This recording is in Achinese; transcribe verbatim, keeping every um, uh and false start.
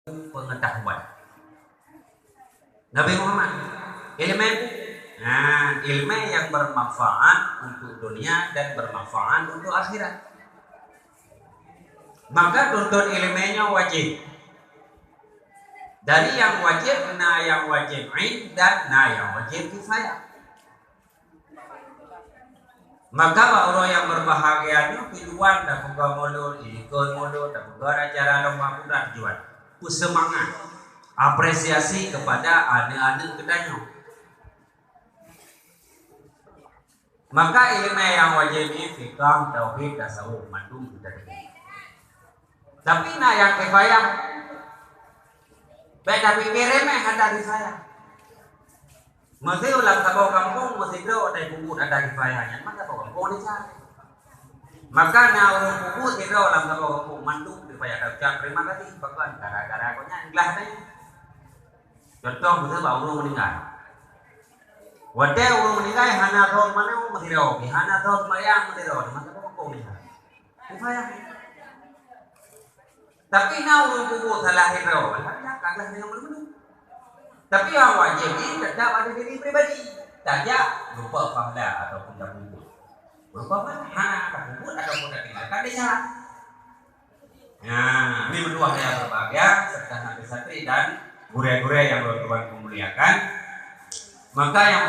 pengetahuan. Nabi Muhammad, ilmu, nah, ilmu yang bermanfaat untuk dunia dan bermanfaat untuk akhirat. Maka tuntut ilmu nyoe wajib. Dari yang wajib, na yang wajib ain dan na yang wajib kifayah. Maka bak uroe nyang berbahagia nyoe, tujuan tapeugah mulod, ikot mulod, tapeugah acara lomba peue tujuan. Peusemangat, apresiasi kepada aneuk-aneuk geutanyoe. Maka ilmu nyang wajib nyoe fikah, tauhid, tasawuf, mandum kita. Tapi na nyang kifayah. Bèk tapike remeh hana kifayah. Meuseu lam saboh gampông meusidroe ata peubuet ata kifayah nyan, maka saboh gampông desya. Maka na ureueng peubuet sidroe lam saboh gampông mandum kifayah, taucap terima kasih, bahkan gara-gara gobnyan glah tanya. Contoh, meuseu bak ureueng meuninggai. Watèe ureueng meuninggai hana thôn manoe meusidroe, hana thôn seumayang meusidroe, maka saboh gampông desya. Kifayah. Tapi na ureueng peubuet salah sidroe, alhamdulillah, ka glah deungon meunurot. Tapi nyang wajéb jih teutap pada diri pribadi. Tajak berupa pahala ataupun tapeubuet. Berupa pahala, hana tapeubuet ataupun tatinggalkan desya. Nah, ini meutuah yang berbahagia, serta santri-santri dan gurèe-gurèe yang Tuhan muliakan. Maka yang